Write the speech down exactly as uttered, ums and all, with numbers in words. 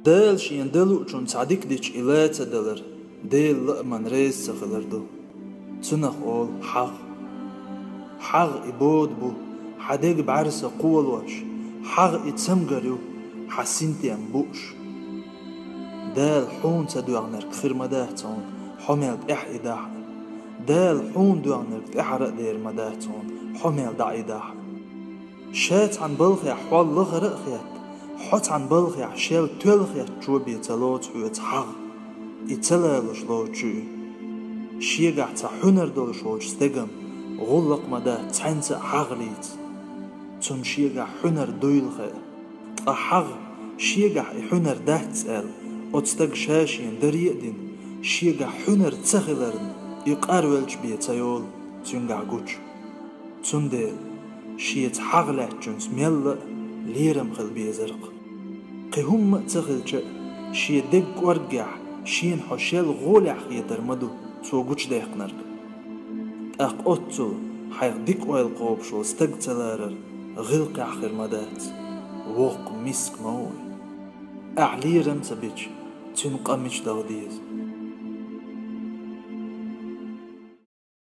Дала шен далучун цхьа дика дича и ла ца далар, Делан лааман реза ца хилар ду. Цунах олу хьагӀ. ХьагӀ и бода бу, хьан дег бӀаьрса кхолош, хьагӀ и цамгар ю, хьан синтем бууш. Дала хьуна ца доьгӀнарг хир ма дац хьуна, хьо мел тӀаьхьа и дахь а. Дала хьуна доьгӀнарг тӀаьхьара а дер ма дац хьуна, хьо мел дӀа а и дахь а. Ша цхьана балхехь хьол лахара а хетта, хьо цхьана балхехь шел тоьлла хеттачо бен ца лоцу хьоьца хьагӀ, и ца лалуш лоцу чуьйра. Шегахь цхьа хьуьнар долуш волчу стеган гӀуллакх ма дац цхьаьнца а хьагӀ лийца. Цунна шегахь хьуьнар дуйла хаьа. Ткъа хьагӀ, шегахь и хьуьнар дац аьлла, оцу стага ша-шена даре а дина, шегахь хьуьнар ца хиларна, и къарвелча бен ца йолу, цуьнгахь гучу. Цундела шеца хьагӀ лаьцначуьнца мелла а лерам хила безаркх. Кхин хӀумма а ца хилча а, шен дег кӀорггехь шена хьо шел гӀолехь хетар ма ду цо гучудаьккхинарг. ТӀаккха оццул хьайх дика ойла кхобуш волу стаг ца ларар гӀиллакхехь хир ма дац. Воккха миска ма ву и. Ахь лерам ца бича, цуьнан къа мича даха деза?